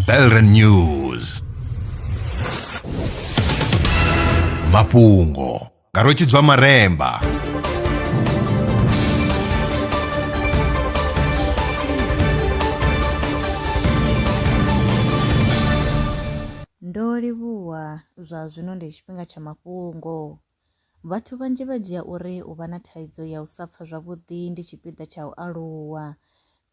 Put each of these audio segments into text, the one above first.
Belren News. Mafhungo nga Rwetshidzwa Maremba. Ndo livhuwa zwa zwino ndi tshifhinga tsha mafhungo. Vhathu vhanzhi vha dzhia uri u vha na thaidzo ya u sa pfa zwavhuḓi ndi tshipiḓa tsha u aluwa.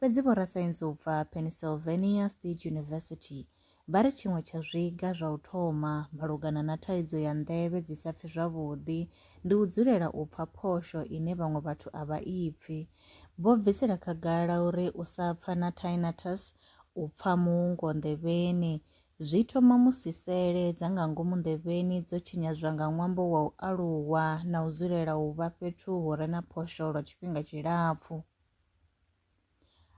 Fhedzi vhorasaintsi u bva Pennsylvania State University vha ri tshiṅwe tsha zwiga zwa u thoma malugana na thaidzo ya nḓevhe dzi sa pfi zwavhuḓi ndi u dzulela u pfa phosho ine vhaṅwe vhathu a vha i pfi. Vho bvisela khagala uri u sa pfa na tinnitus, u pfa muungo nḓevheni, Zwi thoma musi sele dza nga ngomu nḓevheni dzo tshinyadzwa nga ṅwambo wa u aluwa na u dzulela u vha fhethu hu re na phosho lwa tshifhinga tshilapfu.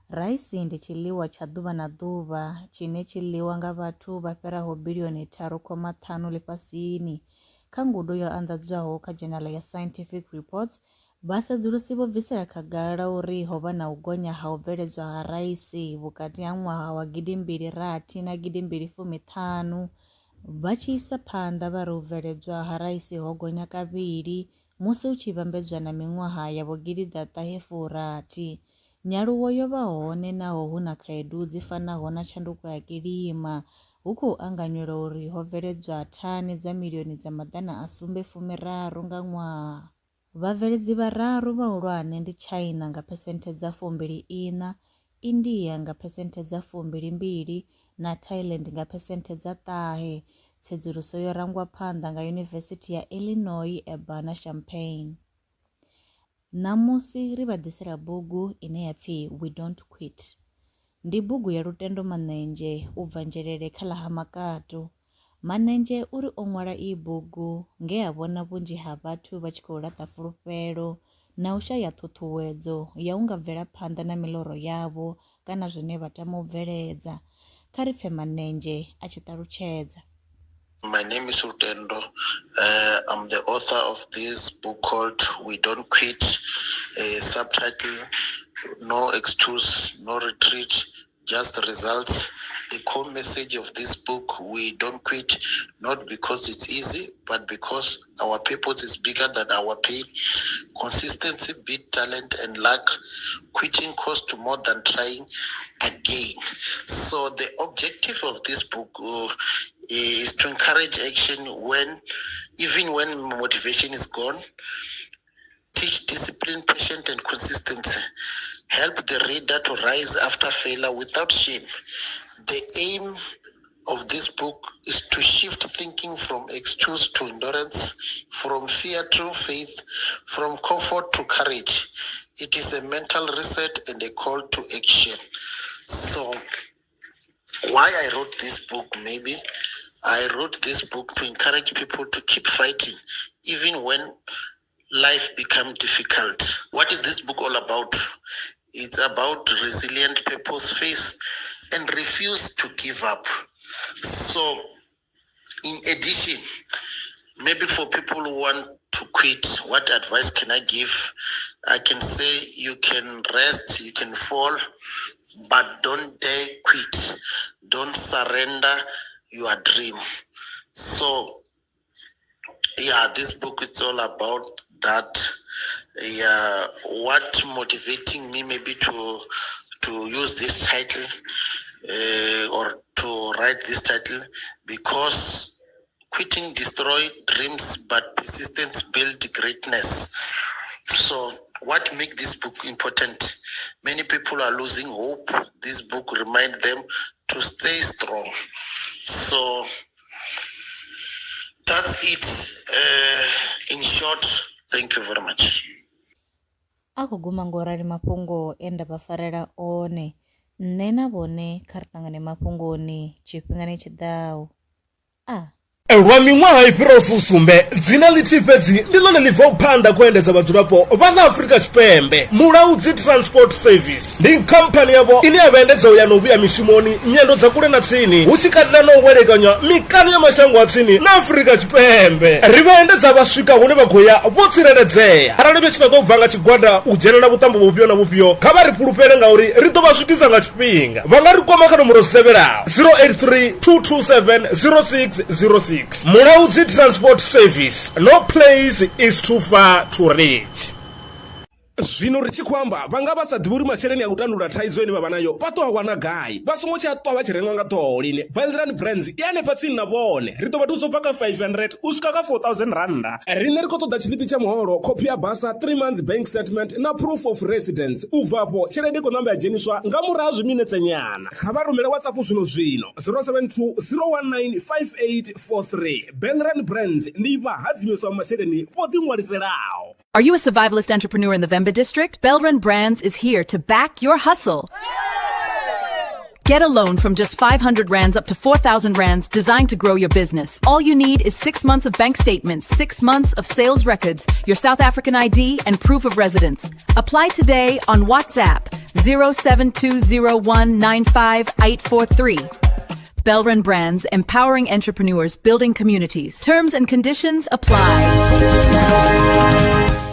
Raisi ndi tshiḽiwa tsha ḓuvha na ḓuvha tshine tshi ḽiwa nga vhathu vha fhiraho bilioni 3.5 ḽifhasini. Kha ngudo yo anḓadzwaho kha dzhenala ya Scientific Reports, Vhasedzulusi vho bvisela khagala uri ho vha na u gonya ha u bveledzwa ha raisi vhukati ha ṅwaha wa gidimbili rathi na gidimbili fumi ṱhanu, vha tshi isa phanḓa vha ri u bveledzwa ha raisi ho gonya kavhili musi hu tshi vhambedzwa na miṅwaha ya vho gidiḓaṱahe furathi. Nyaluwo yo vha hone naho hu na khaedu dzi fanaho na tshanduko ya kilima, hu khou anganyelwa uri ho bveledzwa thani dza milioni dza maḓana a sumbe fumi raru nga ṅwaha. Vhabveledzi vhararu vhahulwane ndi China nga phesenthe dza fumbili iṋa, India nga phesenthe dza fumbili mbili na Thailand nga phesenthe dza ṱahe. Tsedzuluso yo rangwa phanḓa nga Yunivesithi ya Illinois Urbana-Champaign. Ṋamusi ri vha ḓisela bugu ine ya pfi We Don't Quit. Ndi bugu ya Lutendo Manenzhe u bva Nzhelele kha ḽa Hamakatu. Manenzhe uri o ṅwala iyi bugu nge a vhona vhunzhi ha vhathu vha tshi khou laṱa fulufhelo na u shaya ṱhuṱhuwedzo ya u nga bvela phanḓa na miḽoro yavho kana zwine vha tama u bveledza. Kha ri pfe Manenzhe a tshi ṱalutshedza. My name is Lutendo. I'm the author of this book called We Don't Quit, a subtitle No Excuse, No Retreat, Just Results. The core message of this book, We Don't Quit, not because it's easy, but because our purpose is bigger than our pain. Consistency beat talent and luck. Quitting costs more than trying again. So the objective of this book is to encourage action when, even when motivation is gone. Teach discipline, patience, and consistency. Help the reader to rise after failure without shame. The aim of this book is to shift thinking from excuse to endurance, from fear to faith, from comfort to courage. It is a mental reset and a call to action. So, why I wrote this book, maybe I wrote this book to encourage people to keep fighting, even when life becomes difficult. What is this book all about? It's about resilient purpose, faith, and refuse to give up. So, in addition, maybe for people who want to quit, what advice can I give? I can say you can rest, you can fall, but don't dare quit. Don't surrender your dream. So, yeah, this book is all about that. Yeah, what motivating me maybe to use this title or to write this title, because quitting destroys dreams, but persistence builds greatness. So what makes this book important? Many people are losing hope. This book reminds them to stay strong. So that's it. In short, thank you very much. A khou guma ngo rali mafhungo e nda vha farela one. Nṋe na vhone kha ri ṱangane mafhungoni tshifhingani tshiḓaho. A. Lwa miṅwaha i fhiraho fusumbe, dzina ḽithihi fhedzi ndi ḽone ḽi bvaho phanḓa khou endedza vhadzulapo vha ḽa Afrika Tshipembe. Mulaudzi Transport Service ndi khamphani yavho ine ya vha endedza u ya na u vhuya mishumoni, nyendo dza kule na tsini, hu tshi katela na u welekanya mikano ya mashango a tsini na Afrika Tshipembe. Ri vha endedza vha swika hune vha khou ya vho tsireledzea. Arali vha tshi ṱoḓa u bva nga tshigwada u dzhenela vhuṱambo vhufhio na vhufhio, kha vha ri fhulufhele ngauri ri ḓo vha swikisa nga tshifhinga. Vha nga ri kwama kha nomboro dzi tevhelaho, 083 227 0606. Mulaudzi Transport Service, no place is too far to reach. Zwino ri tshi khou amba vha nga vha sa ḓivhi uri masheleni a u tandulula thaidzo ine vha vha nayo vha ḓo a wana gai. Vha songo tsha ṱwa vha tshi rengwa nga ṱhoho lini. Belran Brands i hanefha tsini na vhone. Ri ḓo vha thusa u bva kha 500 u swika kha 4000 rannda. Riṋe ri khou ṱoḓa tshiḽipi tsha muholo, khophi ya basa, 3 months bank statement na proof of residence. U bva afho tshelede i khou namba ya dzheniswa nga murahu ha zwiminetse nyana. Kha vha rumele WhatsApp zwino zwino 072 019 5843. Belran Brands ndi vhahadzimiswa vha masheleni vho ḓiṅwaliselaho. Are you a survivalist entrepreneur in the Vhembe district? Belran Brands is here to back your hustle. Get a loan from just 500 rands up to 4,000 rands designed to grow your business. All you need is 6 months of bank statements, 6 months of sales records, your South African ID, and proof of residence. Apply today on WhatsApp 0720195843. Belran Brands, empowering entrepreneurs, building communities. Terms and conditions apply.